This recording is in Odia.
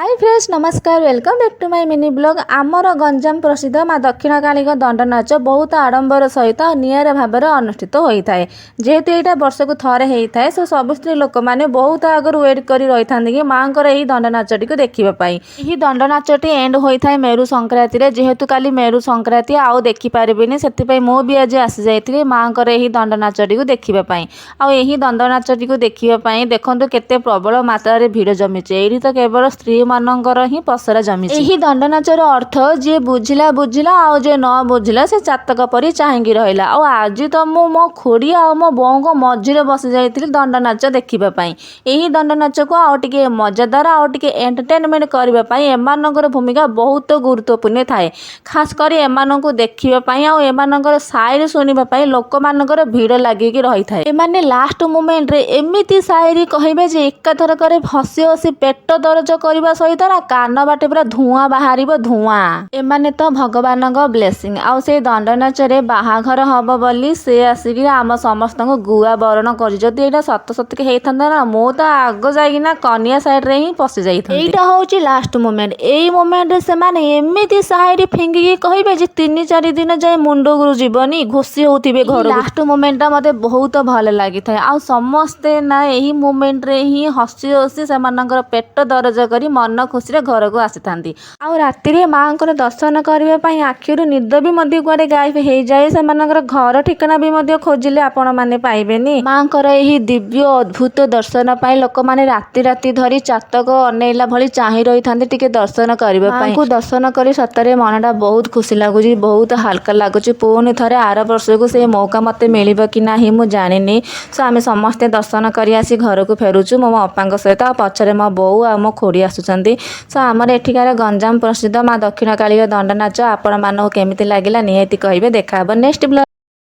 ହାଇ ଫ୍ରେଣ୍ଡସ୍, ନମସ୍କାର। Welcome back to my mini vlog. ଆମର ଗଞ୍ଜାମ ପ୍ରସିଦ୍ଧ ମା ଦକ୍ଷିଣକାଳୀଙ୍କ ଦଣ୍ଡନାଚ ବହୁତ ଆଡ଼ମ୍ବର ସହିତ ଆଉ ନିଆରା ଭାବରେ ଅନୁଷ୍ଠିତ ହୋଇଥାଏ। ଯେହେତୁ ଏଇଟା ବର୍ଷକୁ ଥରେ ହେଇଥାଏ, ସୋ ସବୁ ସ୍ତ୍ରୀ ଲୋକମାନେ ବହୁତ ଆଗରୁ ୱେଟ୍ କରି ରହିଥାନ୍ତି କି ମାଆଙ୍କର ଏହି ଦଣ୍ଡନାଚଟିକୁ ଦେଖିବା ପାଇଁ। ଏହି ଦଣ୍ଡନାଚଟି ଏଣ୍ଡ ହୋଇଥାଏ ମେରୁ ସଂକ୍ରାନ୍ତିରେ। ଯେହେତୁ କାଲି ମେରୁ ସଂକ୍ରାନ୍ତି, ଆଉ ଦେଖିପାରିବିନି, ସେଥିପାଇଁ ମୁଁ ବି ଆଜି ଆସିଯାଇଥିଲି ମାଆଙ୍କର ଏହି ଦଣ୍ଡନାଚଟିକୁ ଦେଖିବା ପାଇଁ। ଆଉ ଏହି ଦଣ୍ଡନାଚଟିକୁ ଦେଖିବା ପାଇଁ ଦେଖନ୍ତୁ କେତେ ପ୍ରବଳ ମାତ୍ରାରେ ଭିଡ଼ ଜମିଛି। ଏଇଠି ତ କେବଳ ସ୍ତ୍ରୀମାନଙ୍କର ହିଁ ପସରା ଜମିଛି। ଏହି ଦଣ୍ଡନାଚର ଅର୍ଥ ଯିଏ ବୁଝିଲା ବୁଝିଲା, ଆଉ ଯିଏ ନ ବୁଝିଲା ସେ ଚାତକ ପରି ଚାହିଁକି ରହିଲା। ଆଉ ଆଜି ତ ମୁଁ ମୋ ଖୁଡ଼ି ଆଉ ମୋ ବୋଉଙ୍କ ମଝିରେ ବସି ଯାଇଥିଲି ଦଣ୍ଡନାଚ ଦେଖିବା ପାଇଁ। ଏହି ଦଣ୍ଡନାଚକୁ ଆଉ ଟିକେ ମଜାଦାର ଆଉ ଟିକେ ଏଣ୍ଟରଟେନମେଣ୍ଟ କରିବା ପାଇଁ ଏମାନଙ୍କର ଭୂମିକା ବହୁତ ଗୁରୁତ୍ୱପୂର୍ଣ୍ଣ ଥାଏ। ଖାସ କରି ଏମାନଙ୍କୁ ଦେଖିବା ପାଇଁ ଆଉ ଏମାନଙ୍କର ସାଇରି ଶୁଣିବା ପାଇଁ ଲୋକମାନଙ୍କର ଭିଡ଼ ଲାଗିକି ରହିଥାଏ। ଏମାନେ ଲାଷ୍ଟ ମୋମେଣ୍ଟରେ ଏମିତି ସାଇରି କହିବେ ଯେ ଏକାଥରକରେ ହସି ହସି ପେଟ ଦରଜ କରିବା ସହିତ ନା କାନ ବାଟେ ପୁରା ଧୂଆଁ ବାହାରିବ, ଧୂଆଁ। ଏମାନେ ତ ଭଗବାନଙ୍କ ବ୍ଲେସିଂ। ଆଉ ସେଇ ଦଣ୍ଡନାଚରେ ବାହାଘର ହବ ବୋଲି ସେ ଆସିକି ଆମ ସମସ୍ତଙ୍କୁ ଗୁଆ ବରଣ କରୁଛି। ଯଦି ଏଇଟା ସତ ସତିକି ହେଇଥାନ୍ତା ନା, ମୁଁ ତ ଆଗ ଯାଇକିନା କନିଆ ସାଇଡରେ ହିଁ ପଶି ଯାଇଥାନ୍ତି। ଏଇଟା ହଉଛି ଲାଷ୍ଟ ମୋମେଣ୍ଟ। ଏଇ ମୋମେଣ୍ଟରେ ସେମାନେ ଏମିତି ସାଇରି ଫିଙ୍ଗିକି କହିବେ ଯେ 3-4 ଦିନ ଯାଏ ମୁଣ୍ଡକୁ ଯିବନି, ଘୋଷି ହଉଥିବେ ଘର। ଲାଷ୍ଟ ମୋମେଣ୍ଟଟା ମତେ ବହୁତ ଭଲ ଲାଗିଥାଏ। ଆଉ ସମସ୍ତେ ନା ଏହି ମୋମେଣ୍ଟରେ ହିଁ ହସି ହସି ସେମାନଙ୍କର ପେଟ ଦରଜ କରି ମନ ଖୁସିରେ ଘରକୁ ଆସିଥାନ୍ତି। ଆଉ ରାତିରେ ମାଆଙ୍କର ଦର୍ଶନ କରିବା ପାଇଁ ଆଖିରୁ ନିଦ ବି ମଧ୍ୟ କୁଆଡ଼େ ଗାୟବ ହେଇଯାଏ। ସେମାନଙ୍କର ଘର ଠିକଣା ବି ମଧ୍ୟ ଖୋଜିଲେ ଆପଣମାନେ ପାଇବେନି। ମାଆଙ୍କର ଏହି ଦିବ୍ୟ ଅଦ୍ଭୁତ ଦର୍ଶନ ପାଇଁ ଲୋକମାନେ ରାତି ରାତି ଧରି ଚାତକ ଅନେଇଲା ଭଳି ଚାହିଁ ରହିଥାନ୍ତି ଟିକେ ଦର୍ଶନ କରିବା ପାଇଁ। ମାଆଙ୍କୁ ଦର୍ଶନ କରି ସତରେ ମନଟା ବହୁତ ଖୁସି ଲାଗୁଛି, ବହୁତ ହାଲକା ଲାଗୁଛି। ପୁଣି ଥରେ ଆର ବର୍ଷକୁ ସେ ମୌକା ମୋତେ ମିଳିବ କି ନାହିଁ ମୁଁ ଜାଣିନି। ସୋ ଆମେ ସମସ୍ତେ ଦର୍ଶନ କରି ଆସି ଘରକୁ ଫେରୁଛୁ, ମୁଁ ମୋ ଅପାଙ୍କ ସହିତ, ଆଉ ପଛରେ ମୋ ବୋଉ ଆଉ ମୋ ଖୁଡ଼ି ଆସୁଛନ୍ତି। ସୋ ଆମର ଏଠିକାର ଗଞ୍ଜାମ ପ୍ରସିଦ୍ଧ ମା ଦକ୍ଷିଣକାଳୀଙ୍କ ଦଣ୍ଡନାଚ ଆପଣମାନଙ୍କୁ କେମିତି ଲାଗିଲା, ନିହାତି କହିବେ। ଦେଖା ହେବ ନେକ୍ସଟ ବ୍ଲଗ।